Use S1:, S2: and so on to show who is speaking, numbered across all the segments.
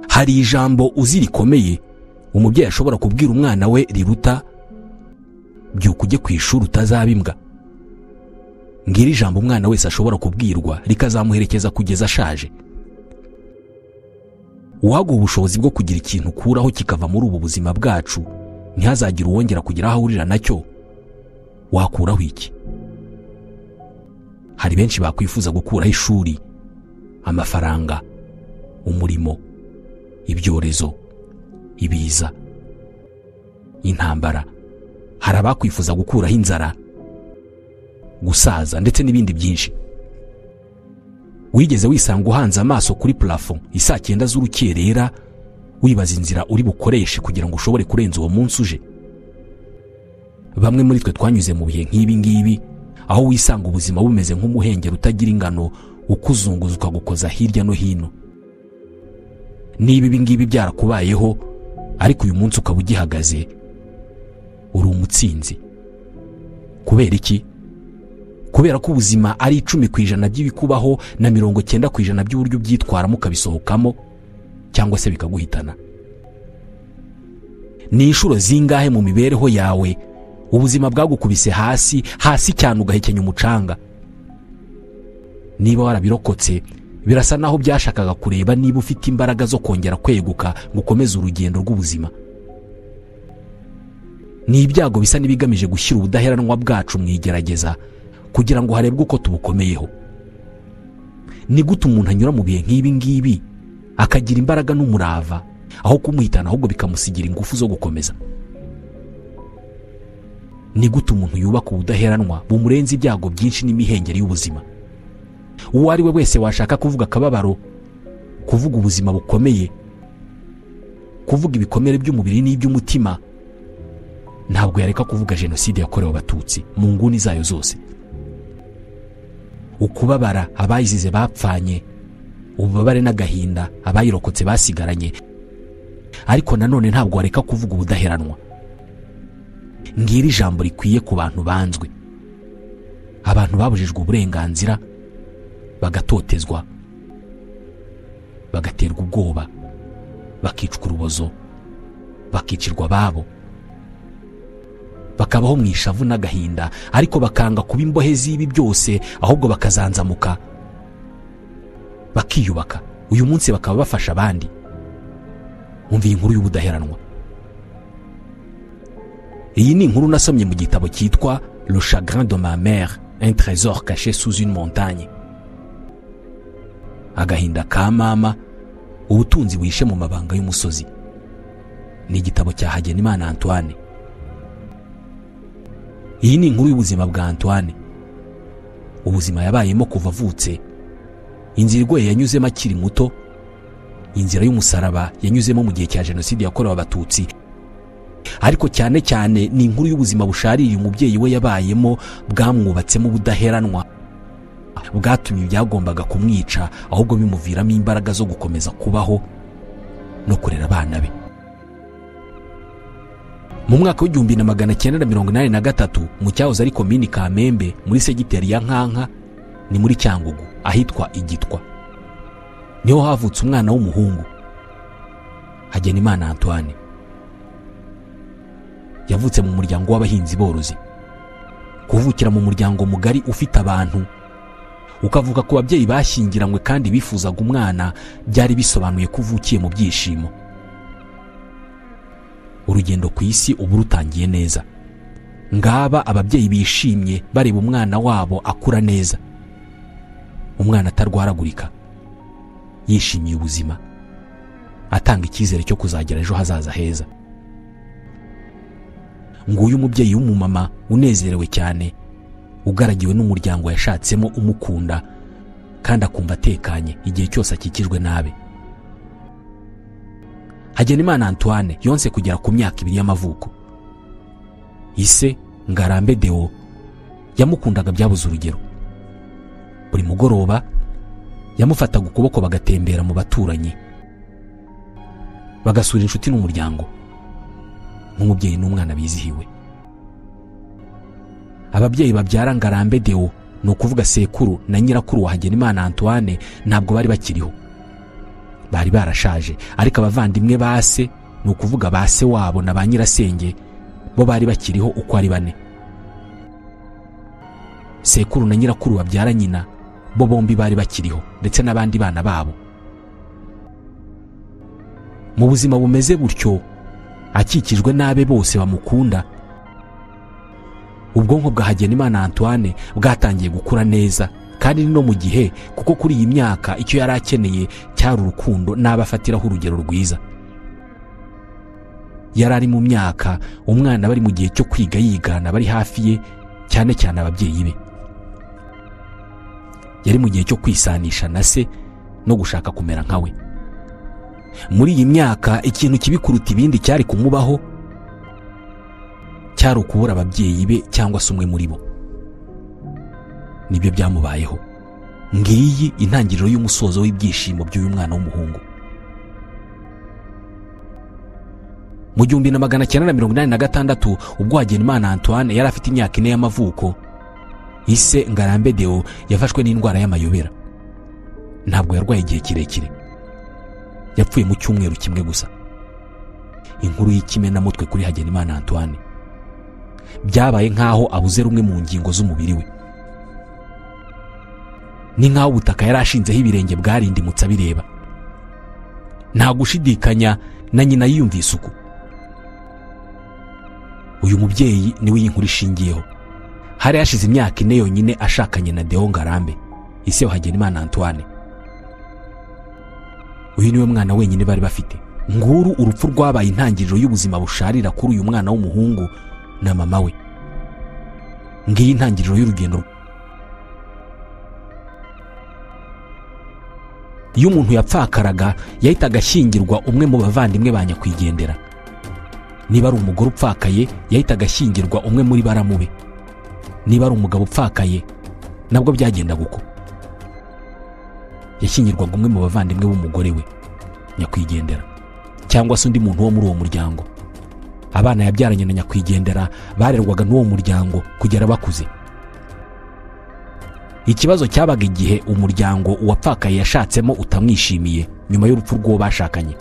S1: Hari ijambo uzi rikomeye umubyeyi ashobora kubwira umwana we riruta byuka ujye ku ishuri utazaba imbwa. Ngira ijambo umwana wese ashobora kubwirwa rikazamuherekeza kugeza ashaje. Uwaguha ubushobozi bwo kugira ikintu ukuraho kikava muri ubu buzima bwacu, ntihazagire uwongera kugira aho ahurira nacyo, wakuraho iki? Hari benshi bakwifuza gukuraho ishuri, amafaranga, umurimo, ibyorezo, ibiza, intambara. Hari abakwifuza gukuraho inzara, gusaza ndetse n'ibindi byinshi. Wigeze wisanga uhanze amaso kuri plafond isaa 9 z'urukerera, wibaza inzira uri bukoreshe kugira ngo ushobore kurenza uwo munsi uje? Bamwe muri twe twanyuze mu bihe nk'ibi ngibi, aho wisanga ubuzima bumeze nk'umuhengeri utagira ingano, ukuzunguza ukagukoza hirya no hino. Niba ibi ngibi byarakubayeho ariko uyu munsi ukaba ugihagaze, uri umutsinzi. Kubera iki? Kubera ko ubuzima ari 10% by'ibikubaho na 90% by'uburyo byitwaramo ukabisohokamo cyangwa se bikaguhitana. Ni inshuro zingahe mu mibereho yawe ubuzima bwagukubise hasi hasi cyane ugahekenya umucanga? Niba warabirokotse, birasa naho byashakaga kureba niba ufite imbaraga zo kongera kweguka ngo ukomeze urugendo rw'ubuzima. Ni ibyago bisa n'ibigamije gushyira ubudaheranwa bwacu mu igerageza kugira ngo harebwe uko tubukomeyeho. Ni gute umuntu anyura mu bihe nk'ibi ngibi akagira imbaraga n'umurava, aho kumuhitana ahubwo bikamusigira ingufu zo gukomeza? Ni gute umuntu yubaka ubudaheranwa bumurenza ibyago byinshi n'imihengeri y'ubuzima? Uwo ari we wese washaka kuvuga akababaro, kuvuga ubuzima bukomeye, kuvuga ibikomere by'umubiri n'iby'umutima, ntabwo yareka kuvuga jenoside yakorewe Abatutsi mu nguni zayo zose. Ukubabara abayizize bapfanye, ububabare n'agahinda abayirokotse basigaranye, ariko nanone ntabwo wareka kuvuga ubudaheranwa. Ngira ijambo rikwiye ku bantu banzwe, abantu babujijwe uburenganzira, bagatotezwa, bagaterwa ubwoba, bakicwa urubozo, bakicirwa ababo, bakabaho mu ishavu n'agahinda, ariko bakanga kuba imbohe z'ibi byose, ahubwo bakazanzamuka, bakiyubaka, uyu munsi bakaba bafasha abandi. Umva iyi nkuru y'ubudaheranwa. Iyi ni inkuru nasomye mu gitabo cyitwa Le chagrin de ma mère, un trésor caché sous une montagne. Agahinda ka mama, ubutunzi buhishe mu mabanga y'umusozi. Ni igitabo cya Hagenimana Antoine. Iyi ni inkuru y'ubuzima bwa Antoine, ubuzima yabayemo kuva avutse, inzira igoye yanyuzemo akiri muto, inzira y'umusaraba yanyuzemo mu gihe cya jenoside yakorewe Abatutsi, ariko cyane cyane ni inkuru y'ubuzima bushaririye umubyeyi we yabayemo, bwamwubatsemo ubudaheranwa, bwatumye ibyagombaga kumwica ahubwo bimuviramo imbaraga zo gukomeza kubaho no kurera abana be. Mu mwaka w'1983 mu cyahoze ari komini Kamembe muri segiteri ya Nkanka, ni muri Cyangugu ahitwa Igitwa, niho havutse umwana w'umuhungu Hagenimana Antoine. Yavutse mu muryango w'abahinzi borozi. Kuvukira mu muryango mugari ufite abantu, ukavuka ku babyeyi bashyingiranywe kandi bifuzaga umwana, byari bisobanuye ko uvukiye mu byishimo. Urugendo ku isi ubu rutangiye neza. Ngaba ababyeyi bishimye bareba umwana wabo akura neza, umwana atarwaragurika, yishimiye ubuzima, atanga icyizere cyo kuzagera ejo hazaza heza. Nguyu umubyeyi w'umumama unezerewe cyane, ugaragiwe n'umuryango yashatsemo umukunda kandi akumva atekanye igihe cyose akikijwe nabe. Hagenimana Antoine yonse kugera ku myaka 2 y'amavuko. Ise Ngarambe Deo yamukundaga byabuze urugero. Buri mugoroba yamufataga ukuboko bagatembera mu baturanyi, bagasura inshuti n'umuryango, nk'umubyeyi n'umwana bizihiwe. Ababyeyi babyara Ngarambe Deo, ni ukuvuga sekuru na nyirakuru wa Hagenimana Antoine, ntabwo bari bakiriho. Bari barashaje, ariko abavandimwe ba se, ni ukuvuga ba se wabo na ba nyirasenge, bo bari bakiriho uko ari bane. Sekuru na nyirakuru babyara nyina bo bombi bari bakiriho, ndetse n'abandi bana babo. Mu buzima bumeze butyo, akikijwe n'abe bose bamukunda, ubwonko bwa Hagenimana Antoine bwatangiye gukura neza, kandi no mu gihe, kuko kuri iyi myaka icyo yari akeneye cyari urukundo n'abafatiraho urugero rwiza. Yari ari mu myaka umwana bari mu gihe cyo kwiga yigana bari hafi ye, cyane cyane ababyeyi be. Yari mu gihe cyo kwisanisha na se no gushaka kumera nka we. Muri iyi myaka ikintu kibi kuruta ibindi cyari kumubaho cyari ukubura ababyeyi be cyangwa se umwe muri bo. Nibyo byamubayeho. Ngiyi intangiriro y'umusozo w'ibyishimo by'uyu mwana w'umuhungu. Mu 1986 ubwo Hagenimana Antoine yari afite imyaka 4 y'amavuko, ise Ngarambe Deo yafashwe n'indwara y'amayobera. Ntabwo yarwaye igihe kirekire, yapfuye mu cyumweru kimwe gusa. Inkuru y'ikimenamutwe kuri Hagenimana Antoine byabaye nkaho abuze rumwe mu ngingo z'umubiri we. Ni nkaho ubutaka yari ashinzeho ibirenge bwarindimutse abireba. Nta gushidikanya na nyina yiyumvise uku. Uyu mubyeyi niwe iyi nkuru ishingiyeho. Hari hashize imyaka 4 yonyine ashakanye na Deo Ngarambe, ise wa Hagenimana Antoine. Uyu niwe mwana wenyine bari bafite. Nguru urupfu rwabaye intangiriro y'ubuzima busharira kuri uyu mwana w'umuhungu na mama we. Ngiyi intangiriro y'urugendo. Iyo umuntu yapfakaraga yahitaga ashyingirwa umwe mu bavandimwe ba nyakwigendera. Niba ari umugore upfakaye yahitaga ashyingirwa umwe muri baramube. Niba ari umugabo upfakaye nabwo byagendaga uko. Yashyingirwaga umwe mu bavandimwe b'umugore we nyakwigendera, cyangwa se undi muntu wo muri uwo muryango. Abana yabyaranye na nyakwigendera barerwaga n'uwo muryango kugera bakuze. Ikibazo cyabaga igihe umuryango uwapfakaye yashatsemo utamwishimiye nyuma y'urupfu rw'uwo bashakanye.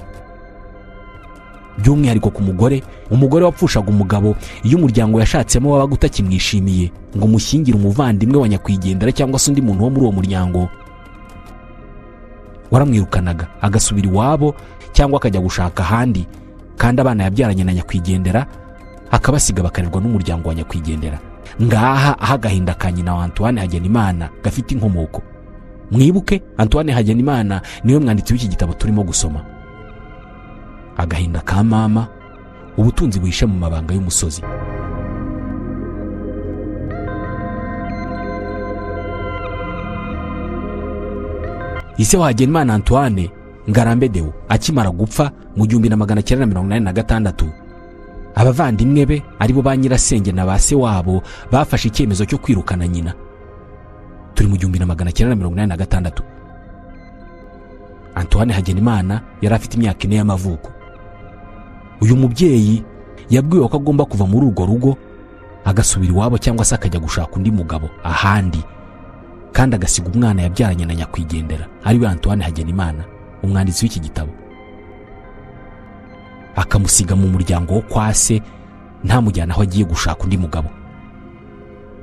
S1: By'umwihariko ku mugore, umugore wapfushaga umugabo, iyo umuryango yashatsemo wabaga utakimwishimiye ngo umushyingire umuvandimwe wa nyakwigendera cyangwa se undi muntu wo muri uwo muryango, waramwirukanaga agasubira iwabo cyangwa akajya gushaka ahandi, kandi abana yabyaranye na nyakwigendera akabasiga bakarerwa n'umuryango wa nyakwigendera. Ngaha aho agahinda ka nyina wa Antoine Hagenimana gafite inkomoko. Mwibuke Antoine Hagenimana niwe mwanditsi w'iki gitabo turimo gusoma. Agahinda ka mama, ubutunzi buhishe mu mabanga y'umusozi. Ise wa Hagenimana Antoine, Ngarambe Deo, akimara gupfa mu 1986, abavandimwe be aribo ba nyirasenge na ba se wabo bafashe icyemezo cyo kwirukana nyina. Turi mu 1986. Antoine Hagenimana yari afite imyaka 4 y'amavuko. Uyu mubyeyi yabwiwe ko agomba kuva muri urwo rugo agasubira iwabo cyangwa se akajya gushaka undi mugabo ahandi, kandi agasiga umwana yabyaranye na nyakwigendera ariwe Antoine Hagenimana, umwanditsi w'iki gitabo. Akamusiga mu muryango wo kwa se, ntamujyana aho agiye gushaka undi mugabo.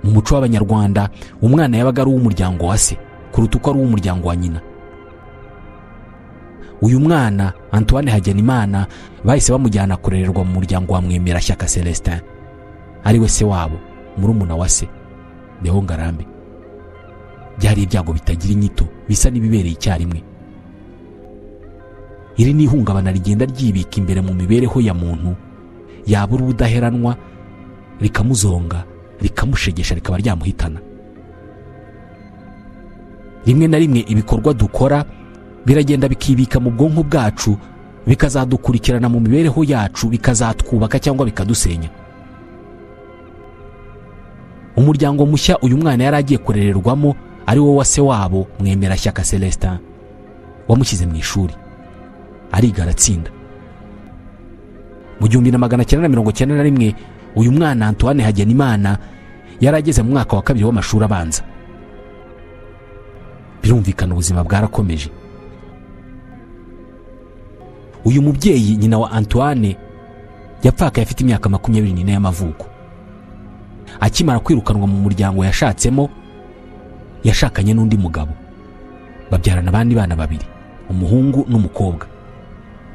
S1: Mu muco w'Abanyarwanda umwana yabaga ari uw'umuryango wa se kuruta uko ari uw'umuryango wa nyina. Uyu mwana Antoine Hagenimana bahise bamujyana kurererwa mu muryango wa Mwemerashyaka Celestin, ari we se wabo, murumuna wa se Deo Ngarambe. Byari ibyago bitagira inyito, bisa n'ibibereye icyarimwe. Iri ni ihungabana rigenda ryibika imbere mu mibereho ya muntu, yabura ubudaheranwa rikamuzonga, rikamushegesha, rikaba ryamuhitana. Rimwe na rimwe ibikorwa dukora biragenda bikibika mu bwonko bwacu, bikazadukurikirana mu mibereho yacu, bikazatwubaka cyangwa bikadusenya. Umuryango mushya uyu mwana yari agiye kurererwamo ari wo wa se wabo Mwemerashyaka Celestin, wamushyize mu ishuri ariga aratsinda. Mu 1991 uyu mwana Antoine Hagenimana yari ageze mu mwaka wa 2 w'amashuri abanza. Birumvikana ubuzima bwarakomeje. Uyu mubyeyi nyina wa Antoine yapfakaye afite imyaka 24 y'amavuko. Akimara kwirukanwa mu muryango yashatsemo, yashakanye n'undi mugabo, babyarana abandi bana babiri, umuhungu n'umukobwa.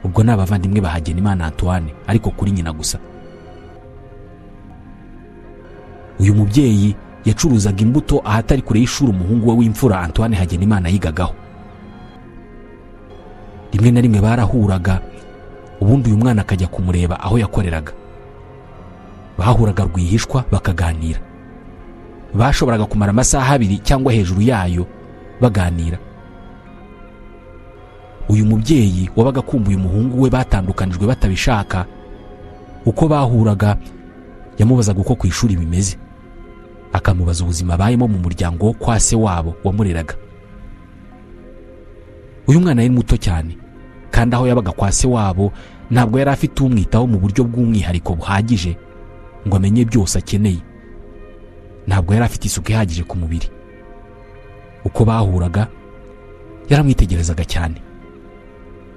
S1: Ubwo ni abavandimwe ba Hagenimana Antoine, ariko kuri nyina gusa. Uyu mubyeyi yacuruzaga imbuto ahatari kure y'ishuri umuhungu we w'imfura Antoine Hagenimana yigagaho. Rimwe na rimwe barahuraga, ubundi uyu mwana akajya kumureba aho yakoreraga. Bahuraga rwihishwa bakaganira. Bashoboraga kumara amasaha 2 cyangwa hejuru yayo baganira. Uyu mubyeyi wabaga akumbuye umuhungu we batandukanijwe batabishaka, uko bahuraga yamubazaga uko ku ishuri bimeze, akamubaza ubuzima abayemo mu muryango kwa se wabo wamureraga. Uyu mwana yari muto cyane, kandi aho yabaga kwa se wabo ntabwo yari afite umwitaho mu buryo bw'umwihariko buhagije ngo amenye byose akeneye. Ntabwo yari afite isuku ihagije ku mubiri. Uko bahuraga yaramwitegerezaga cyane,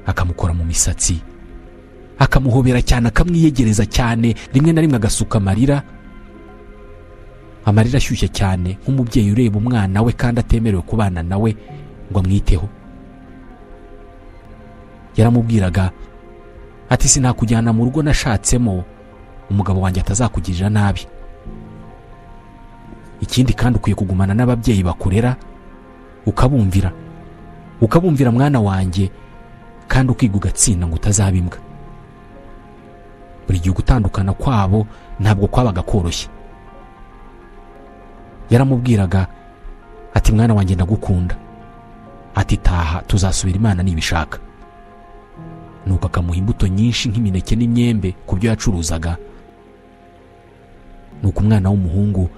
S1: akamukora mu misatsi, akamuhobera cyane, akamwiyegereza cyane, rimwe na rimwe agasuka amarira, amarira ashyushye cyane, nk'umubyeyi ureba umwana we kandi atemerewe kubana nawe ngo amwiteho. Yaramubwiraga ati sinakujyana mu rugo nashatsemo, umugabo wanjye atazakugirira nabi. Ikindi kandi ukwiye kugumana n'ababyeyi bakurera, ukabumvira, ukabumvira mwana wanjye, kandi ukiga ugatsinda ngo utazaba imbwa. Buri gihe gutandukana kwabo ntabwo kwabaga koroshye. Yaramubwiraga ati mwana wanjye ndagukunda, ati taha tuzasubira Imana nibishaka. Nuko akamuha imbuto nyinshi nk'imineke n'imyembe ku byo yacuruzaga. Nuko umwana w'umuhungu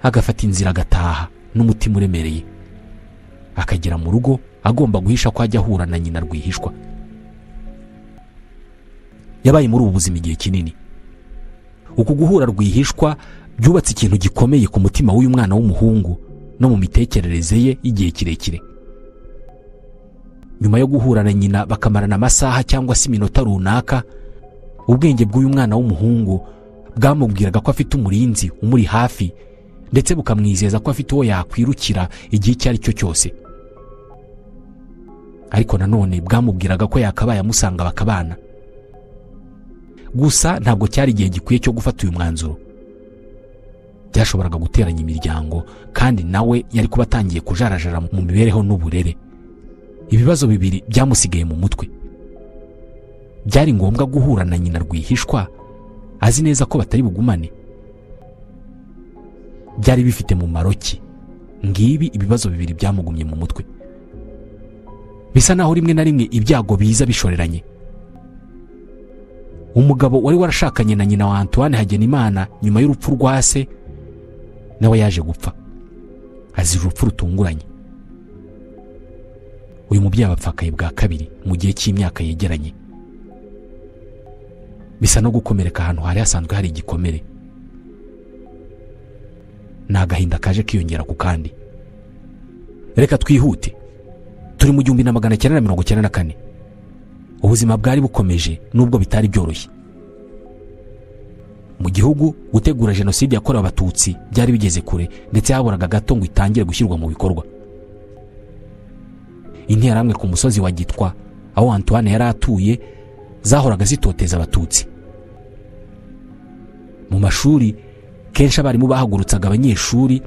S1: agafata inzira agataha n'umutima uremereye, akagera mu rugo agomba guhisha ko ajya ahura na nyina rwihishwa. Yabaye muri ubu buzima igihe kinini. Uku guhura rwihishwa byubatse ikintu gikomeye ku mutima w'uyu mwana w'umuhungu no mu mitekerereze ye y'igihe kirekire. Nyuma yo guhura na nyina bakamarana amasaha cyangwa se iminota runaka, ubwenge bw'uyu mwana w'umuhungu bwamubwiraga ko afite umurinzi umuri hafi, ndetse bukamwizeza ko afite uwo yakwirukira igihe icyo ari cyo cyose. Ariko nanone bwamubwiraga ko yakabaye amusanga bakabana. Gusa ntabwo cyari igihe gikwiye cyo gufata uyu mwanzuro. Byashoboraga guteranya imiryango, kandi nawe yari kuba atangiye kujarajara mu mibereho n'uburere. Ibibazo bibiri byamusigaye mu mutwe. Byari ngombwa guhura na nyina rwihishwa azi neza ko batari bugumane. Byari bifite mu maroki. Ngibi ibibazo bibiri byamugumye mu mutwe. Bisa naho rimwe na rimwe ibyago biza bishoreranye. Umugabo wari warashakanye na nyina wa Antoine Hagenimana nyuma y'urupfu rwa se nawe yaje gupfa, azira urupfu rutunguranye. Uyu mubyeyi abapfakaye bwa kabiri mu gihe cy'imyaka yegeranye. Bisa no gukomereka ahantu hari hasanzwe hari igikomere. Ni agahinda kaje kiyongera ku kandi. Reka twihute. Turi mu 1994. Ubuzima bwari bukomeje nubwo bitari byoroshye. Mu gihugu gutegura jenoside yakorewe abatutsi byari bigeze kure, ndetse haburaga gato ngo itangire gushyirwa mu bikorwa. Interahamwe ku musozi wa Gitwa aho Antoine yari atuye zahoraga zitoteza abatutsi. Mu mashuri kenshi abarimu bahagurutsaga abanyeshuri,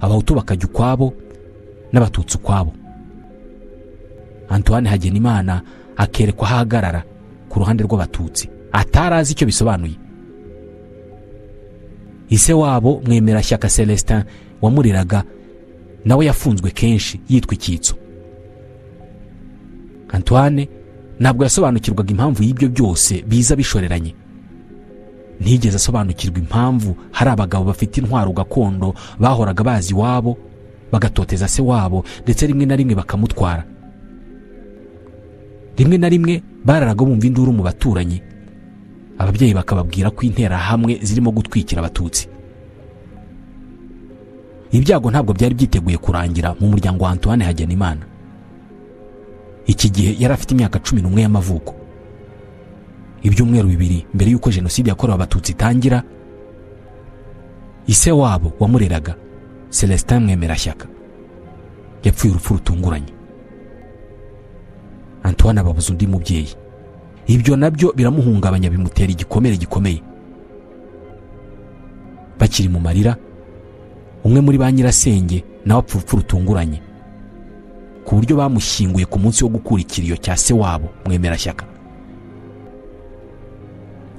S1: abahutu bakajya ukwabo n'abatutsi ukwabo. Antoine Hagenimana akerekwa ahagarara ku ruhande rw'abatutsi, atarazi icyo bisobanuye. Ise wabo Mwemerashyaka Celestin wamureraga nawe yafunzwe kenshi yitwa icyitso. Antoine ntabwo yasobanukirwaga impamvu y'ibyo byose biza bishoreranye. Ntigeze asobanukirwa impamvu hari abagabo bafite intwaro gakondo bahoraga bazi iwabo bagatoteza se wabo, ndetse rimwe na rimwe bakamutwara. Rimwe na rimwe bararaga bumva induru mu baturanyi, ababyeyi bakababwira ko interahamwe zirimo gutwikira abatutsi. Ibyago ntabwo byari byiteguye kurangira mu muryango wa Antoine Hagenimana. Iki gihe yari afite imyaka 11 y'amavuko. Ibyumweru bibiri mbere y'uko jenoside yakorewe Abatutsi itangira, ise wabo wamureraga Celestin Mwemerashyaka yapfuye urupfu rutunguranye. Antoine ababuza undi mubyeyi. Ibyo nabyo biramuhungabanya, bimutera igikomere gikomeye. Bakiri mu marira, umwe muri ba nyirasenge nawe apfa urupfu rutunguranye, ku buryo bamushyinguye ku munsi wo gukura ikiriyo cya se wabo Mwemerashyaka.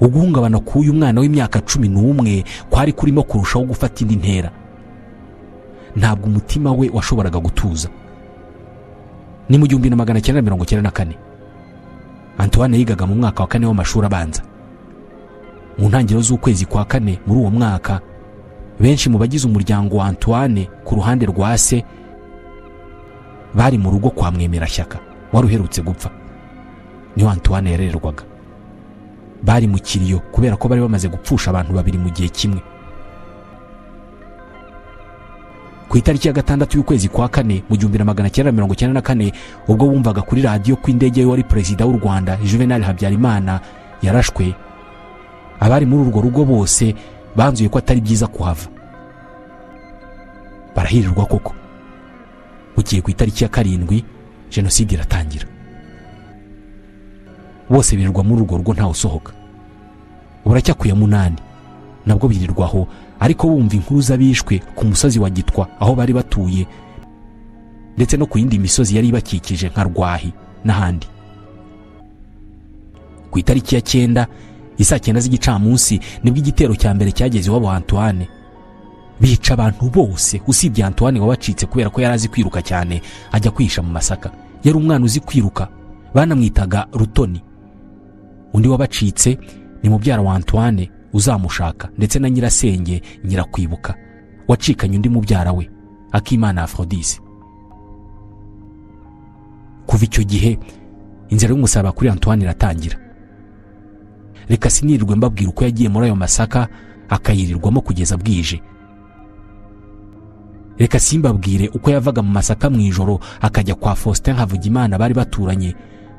S1: Uguhungabana k'uyu mwana w'imyaka 11 kwari kurimo kurushaho gufata indi ntera. Ntabwo umutima we washoboraga gutuza. Ni mu 1994 Antoine yigaga mu mwaka wa 4 w'amashuri abanza. Mu ntangiriro z'ukwezi kwa 4 muri uwo mwaka, benshi mu bagize umuryango wa Antoine ku ruhande rwa se bari mu rugo kwa Mwemerashyaka wari uherutse gupfa. Niho Antoine yarererwaga. Bari mu kiriyo kubera ko bari bamaze gupfusha abantu babiri mu gihe kimwe. Ku itariki ya 6 y'ukwezi kwa 4 mu 1994, ubwo bumvaga kuri radiyo ko indege wari perezida w'u Rwanda Juvenal Habyarimana yarashwe, abari muri urwo rugo bose banzuye ko atari byiza kuhava. Barahirirwa koko. Bukiye ku itariki ya 7 jenoside iratangira. Bose birirwa muri urwo rugo ntawe usohoka. Buracya ku ya 8 nabwo birirwaho, ariko bumva inkuru z'abishwe ku musozi wa Gitwa aho bari batuye, ndetse no ku yindi misozi yari ibakikije nka Rwahi n'ahandi. Ku itariki ya 9 isaa 9 z'igicamunsi nibwo igitero cya mbere cyageze iwabo Antoine. Bica abantu bose usibye Antoine wabacitse kubera ko yari azi kwiruka cyane, ajya kwihisha mu masaka. Yari umwana uzi kwiruka, banamwitaga Rutoni. Undi wabacitse ni mubyara wa Antoine uzamushaka, ndetse na nyirasenge Nyirakwibuka wacikanye undi mubyara we Akimana Aphrodise. Kuva icyo gihe inzira y'umusaraba kuri Antoine iratangira. Reka sinirirwe mbabwira uko yagiye muri ayo masaka akayirirwamo kugeza bwije. Reka simbabwire uko yavaga mu masaka mu ijoro akajya kwa Faustin Havugimana bari baturanye,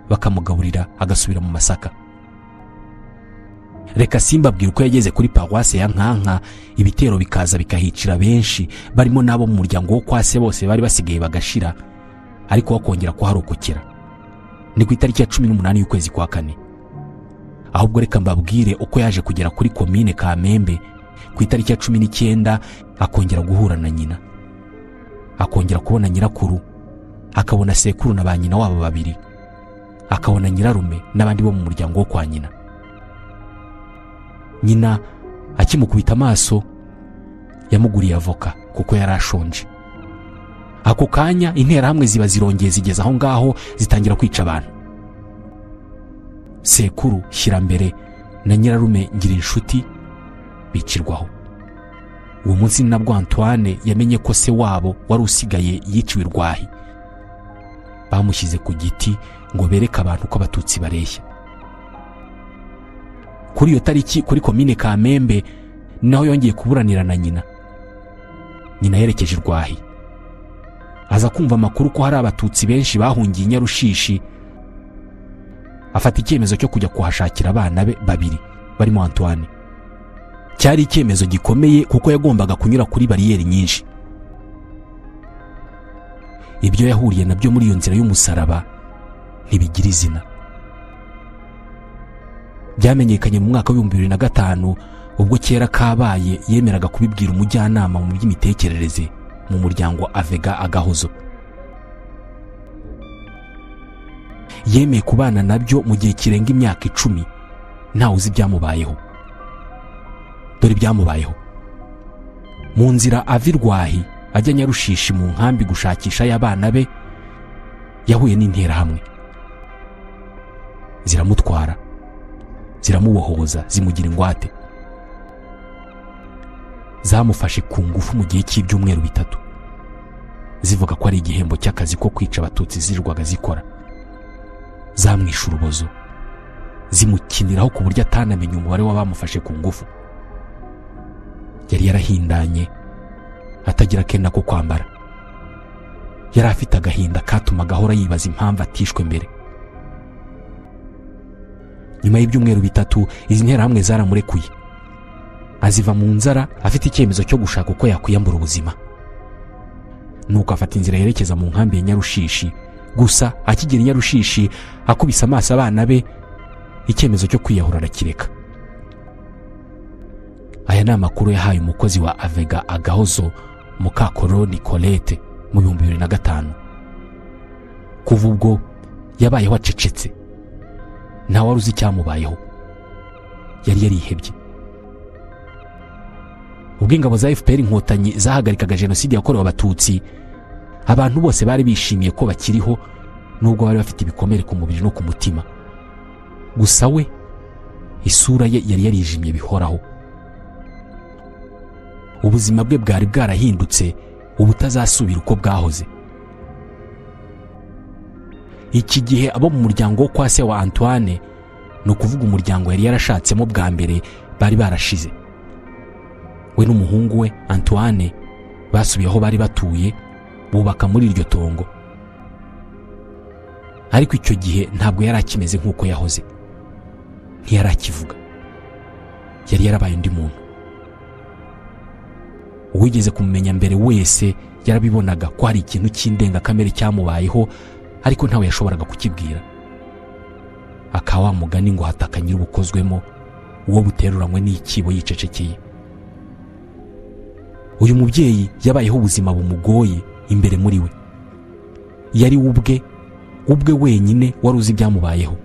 S1: bakamugaburira agasubira mu masaka. Reka simbabwire uko yageze kuri paroisse ya Nkanka, ibitero bikaza bikahicira benshi barimo nabo mu muryango wo kwa se bose bari basigaye bagashira, ariko wakongera kuharokokera. Ni ku itariki ya 18 y'ukwezi kwa 4. Ahubwo reka mbabwire uko yaje kugera kuri komine Kamembe ku itariki ya 19, akongera guhura na nyina, akongera kubona nyirakuru, akabona sekuru na ba nyina wabo babiri, akabona nyirarume n'abandi bo mu muryango wo kwa nyina. Nyina akimukubita amaso yamuguriye avoka kuko yari ashonje. Ako kanya interahamwe ziba zirongeye zigeze aho ngaho zitangira kwica abantu. Sekuru Shyirambere na nyirarume Ngirinshuti bicirwaho. Uwo munsi nabwo Antoine yamenye ko se wabo wari usigaye yiciwe Rwahi. Bamushyize ku giti ngo bereke abantu ko Abatutsi bareshya. Kuri iyo tariki kuri komine Kamembe naho yongeye kuburanira na nyina. Nyina yerekeje Rwahi, aza kumva amakuru ko hari Abatutsi benshi bahungiye Nyarushishi, afata icyemezo cyo kujya kuhashakira abana be babiri barimo Antoine. Cyari icyemezo gikomeye kuko yagombaga kunyura kuri bariyeri nyinshi. Ibyo yahuriye nabyo muri iyo nzira y'umusaraba ntibigira izina. Byamenyekanye mu mwaka wa 2005 ubwo kera kabaye yemeraga kubibwira umujyanama mu by'imitekerereze mu muryango Avega Agahozo. Yemeye kubana nabyo mu gihe kirenga imyaka 10 ntawe uzi ibyamubayeho. Dore ibyamubayeho. Mu nzira ava i Rwahi ajya Nyarushishi mu nkambi gushakisha y'abana be, yahuye n'interahamwe ziramutwara, ziramubohoza, zimugira ingwate. Zamufashe ku ngufu mu gihe cy'ibyumweru 3, zivuga ko ari igihembo cy'akazi ko kwica Abatutsi zirirwaga zikora. Zamwishe urubozo, zimukiniraho ku buryo atanamenye umubare w'abamufashe ku ngufu. Yari yarahindanye, atagira kenda ko kwambara. Yari afite agahinda katumaga ahora yibaza impamvu atishwe mbere. Nyuma y'ibyumweru 3 izi nterahamwe zaramurekuye, aziva mu nzara afite icyemezo cyo gushaka uko yakwiyambura ubuzima. Nuko afata inzira yerekeza mu nkambi ya Nyarushishi. Gusa akigera i Nyarushishi akubise amaso abana be, icyemezo cyo kwiyahura arakireka. Aya ni amakuru yahaye umukozi wa Avega Agahozo Mukakoro Nicolette mu 2005. Kuva ubwo yabayeho acecetse, nta wari uzi icyamubayeho, yari yarihebye. Ubwo ingabo za FPR Inkotanyi zahagarikaga jenoside yakorewe Abatutsi, abantu bose bari bishimiye ko bakiriho nubwo bari bafite ibikomere ku mubiri no ku mutima. Gusa we isura ye yari yarijimye bihoraho. Ubuzima bwe bwari bwarahindutse, ubutazasubira uko bwahoze. Iki gihe abo mu muryango wo kwa se wa Antoine, ni ukuvuga umuryango yari yarashatsemo bwa mbere, bari barashize. We n'umuhungu we Antoine basubiye aho bari batuye, bubaka muri iryo tongo. Ariko icyo gihe ntabwo yari akimeze nk'uko yahoze, ntiyari akivuga, yari yarabaye undi muntu. Uwigeze kumumenya mbere wese yarabibonaga ko hari ikintu cy'indengakamere cyamubayeho, ariko ntawe yashoboraga kukibwira. Akawa mugani ngo hataka nyir'ubukozwemo, uwo buteruranywe n'ikibo yicecekeye. Uyu mubyeyi yabayeho ubuzima bumugoye imbere muri we. Yari ubwe wenyine wari uzi ibyamubayeho,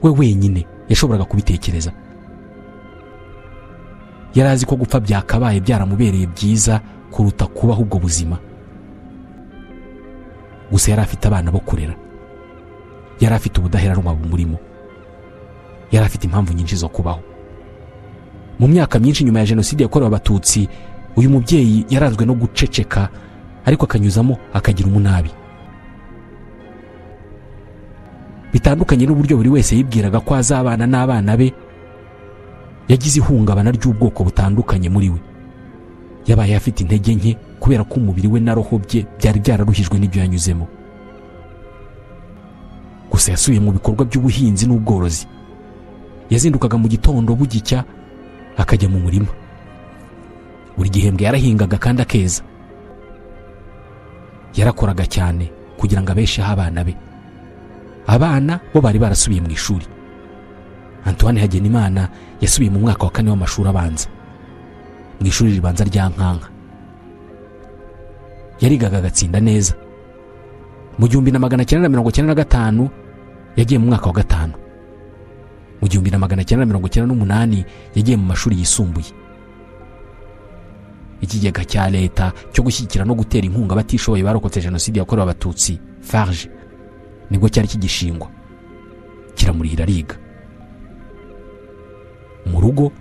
S1: we wenyine yashoboraga kubitekereza. Yari azi ko gupfa byakabaye byaramubereye byiza kuruta kubaho ubwo buzima. Gusa yari afite abana bo kurera, yari afite ubudaheranwa bumurimo, yari afite impamvu nyinshi zo kubaho. Mu myaka myinshi nyuma ya jenoside yakorewe Abatutsi, uyu mubyeyi yaranzwe no guceceka, ariko akanyuzamo akagira umunabi. Bitandukanye n'uburyo buri wese yibwiraga ko azabana n'abana be, yagize ihungabana ry'ubwoko butandukanye muri we. Yabaye afite intege nke kubera ko umubiri we na roho bye byari byararuhijwe n'ibyo yanyuzemo. Gusa yasubiye mu bikorwa by'ubuhinzi n'ubworozi. Yazindukaga mu gitondo bugicya akajya mu murima. Buri gihembwe yarahingaga kandi akeza. Yarakoraga cyane kugira ngo abesheho abana be. Abana bo bari barasubiye mu ishuri. Antoine Hagenimana yasubiye mu mwaka wa 4 w'amashuri abanza, mu ishuri ribanza rya Nkanka. Yarigaga agatsinda neza. Mu 1995 yagiye mu mwaka wa 5. Mu 1998 yagiye mu mashuri yisumbuye. Ikigega cya leta cyo gushyigikira no gutera inkunga abatishoboye barokotse jenoside yakorewe Abatutsi, FARG, nibwo cyari kigishingwa, kiramurihira ariga. Mu rugo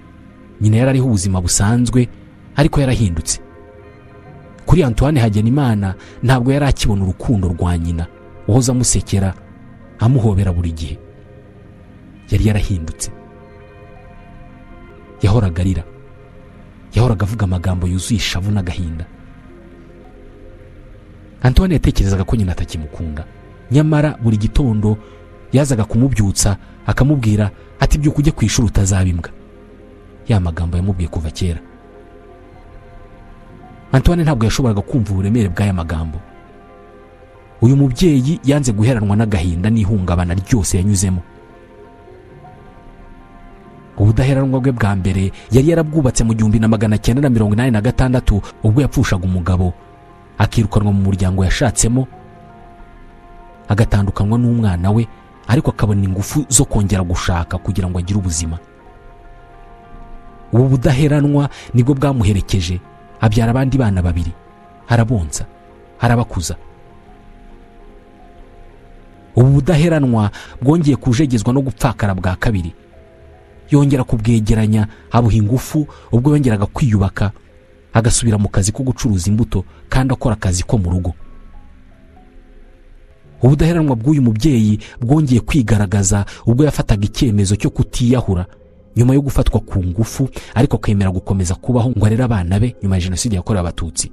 S1: nyina yari ariho ubuzima busanzwe, ariko yarahindutse. Kuri Antoine Hagenimana ntabwo yari akibona urukundo rwa nyina wahoze amusekera, amuhobera buri gihe. Yari yarahindutse. Yahoraga arira, yahoraga avuga amagambo yuzuye ishavu n'agahinda. Antoine yatekerezaga ko nyina atakimukunda, nyamara buri gitondo yazaga kumubyutsa akamubwira ati byuka ujye ku ishuri utazaba imbwa. Ya magambo yamubwiye kuva kera. Antoine ntabwo yashoboraga kumva uburemere bw'aya magambo. Uyu mubyeyi yanze guheranwa n'agahinda n'ihungabana ryose yanyuzemo. Ubudaheranwa bwe bwa mbere yari yarabwubatse mu 1986 ubwo yapfushaga umugabo, akirukanwa mu muryango yashatsemo, agatandukanywa n'umwana we, ariko akabona ingufu zo kongera gushaka kugira ngo agire ubuzima. Ubu budaheranwa nibwo bwamuherekeje, abyara abandi bana babiri, arabonsa, arabakuza. Ubu budaheranwa bwongeye kujegezwa no gupfakara bwa kabiri. Yongera kubwegeranya, abuha ingufu ubwo yongeraga kwiyubaka, agasubira mu kazi ko gucuruza imbuto kandi akora akazi ko mu rugo. Ubudaheranwa bw'uyu mubyeyi bwongeye kwigaragaza ubwo yafataga icyemezo cyo kutiyahura nyuma yo gufatwa ku ngufu, ariko akemera gukomeza kubaho ngo arere abana be nyuma ya jenoside yakorewe Abatutsi.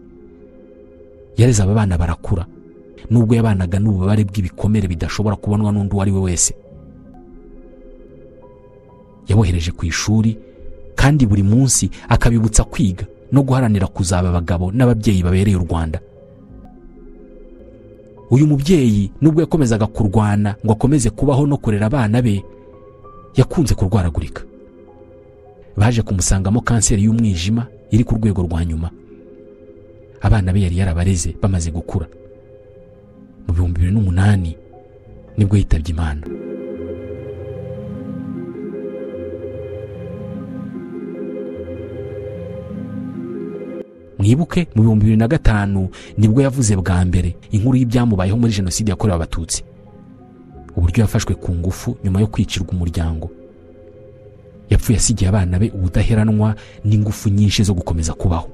S1: Yareze aba bana barakura, nubwo yabanaga n'ububabare bw'ibikomere bidashobora kubonwa n'undi uwo ari we wese. Yabohereje ku ishuri kandi buri munsi akabibutsa kwiga no guharanira kuzaba abagabo n'ababyeyi babereye u Rwanda. Uyu mubyeyi nubwo yakomezaga kurwana ngo akomeze kubaho no kurera abana be, yakunze kurwaragurika. Baje kumusangamo kanseri y'umwijima iri ku rwego rwa nyuma. Abana be yari yarabareze bamaze gukura. Mu 2008 nibwo yitabye Imana. Mwibuke mu 2005 nibwo yavuze bwa mbere inkuru y'ibyamubayeho muri jenoside yakorewe Abatutsi, uburyo yafashwe ku ngufu nyuma yo kwicirwa umuryango. Yapfuye asigiye abana be ubudaheranwa n'ingufu nyinshi zo gukomeza kubaho.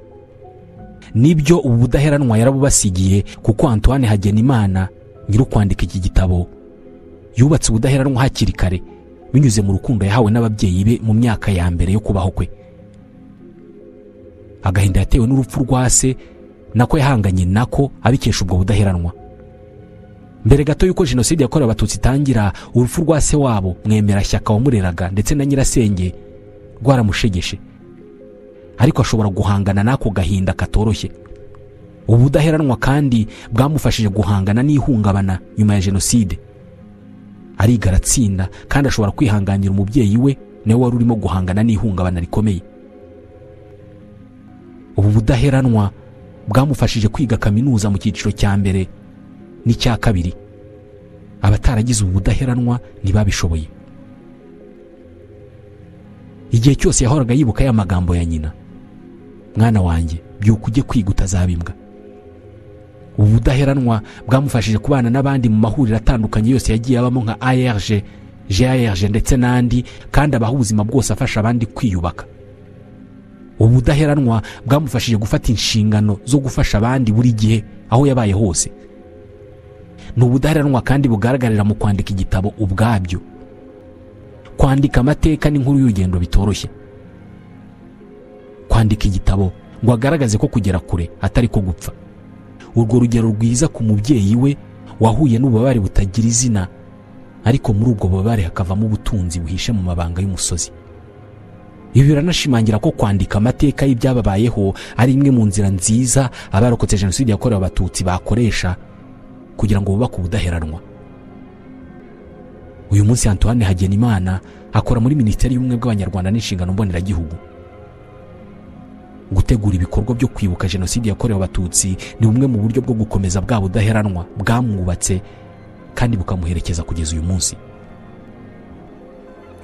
S1: Nibyo ubu budaheranwa yarabubasigiye, kuko Antoine Hagenimana nyiri kwandika iki gitabo yubatse ubudaheranwa hakiri kare binyuze mu rukundo yahawe n'ababyeyi be mu myaka ya mbere yo kubaho kwe. Agahinda yatewe n'urupfu rwa se nako yahanganye nako abikesha ubwo budaheranwa. Mbere gato yuko jenoside yakorewe Abatutsi itangira, urupfu rwa se wabo Mwemerashyaka wamureraga ndetse na nyirasenge rwaramushegeshe, ariko ashobora guhangana n'ako gahinda katoroshye. Ubudaheranwa kandi bwamufashije guhangana n'ihungabana nyuma ya jenoside. Ariga aratsinda kandi ashobora kwihanganira umubyeyi we nawe wari urimo guhangana n'ihungabana rikomeye. Ubu budaheranwa bwamufashije kwiga kaminuza mu cyiciro cya mbere n'icya kabiri. Abataragize ubu budaheranwa ntibabishoboye. Igihe cyose yahoraga yibuka ya magambo ya nyina: mwana wanjye, byuka ujye kwiga utazabimbwa. Ubu budaheranwa bwamufashije kubana n'abandi mu mahuriro atandukanye yose yagiye abamo nka ARG, GARG ndetse n'andi, kandi abaho ubuzima bwose afasha abandi kwiyubaka. Ubu budaheranwa bwamufashije gufata inshingano zo gufasha abandi buri gihe aho yabaye hose. Ni ubudaheranwa kandi bugaragarira mu kwandika igitabo ubwabyo. Kwandika amateka n'inkuru y'urugendo bitoroshye. Kwandika igitabo ngo agaragaze ko kugera kure atari ko gupfa. Urwo rugero rwiza ku mubyeyi we wahuye n'ububabare butagira izina, ariko muri ubwo bubabare hakavamo ubutunzi buhishe mu mabanga y'umusozi. Ibi biranashimangira ko kwandika amateka y'ibyababayeho ari imwe mu nzira nziza abarokotse jenoside yakorewe Abatutsi bakoresha kugira ngo bubake ubudaheranwa. Uyu munsi Antoine Hagenimana akora muri Minisiteri y'Ubumwe bw'Abanyarwanda n'inshingano mboneragihugu. Gutegura ibikorwa byo kwibuka jenoside yakorewe Abatutsi ni bumwe mu buryo bwo gukomeza bwa budaheranwa bwamwubatse kandi bukamuherekeza kugeza uyu munsi.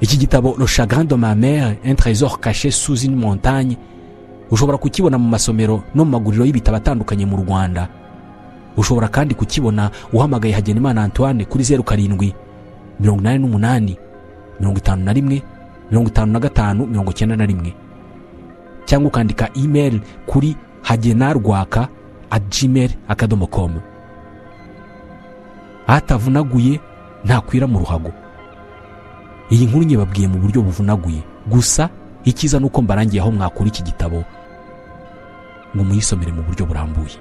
S1: Iki gitabo Le Chagrin de ma mère, un trésor caché sous une montagne, ushobora kukibona mu masomero no mu maguriro y'ibitabo atandukanye mu Rwanda. Ushobora kandi kukibona uhamagaye Hagenimana Antoine kuri 07 88 51 55 91, cyangwa ukandika email kuri hagenarwaka@gmail.com. Atavunaguye ntakwira mu ruhago. Iyi nkuru nyibabwiye mu buryo buvunaguye, gusa ikiza nuko mbarangiye aho mwakura iki gitabo ngo muyisomere mu buryo burambuye.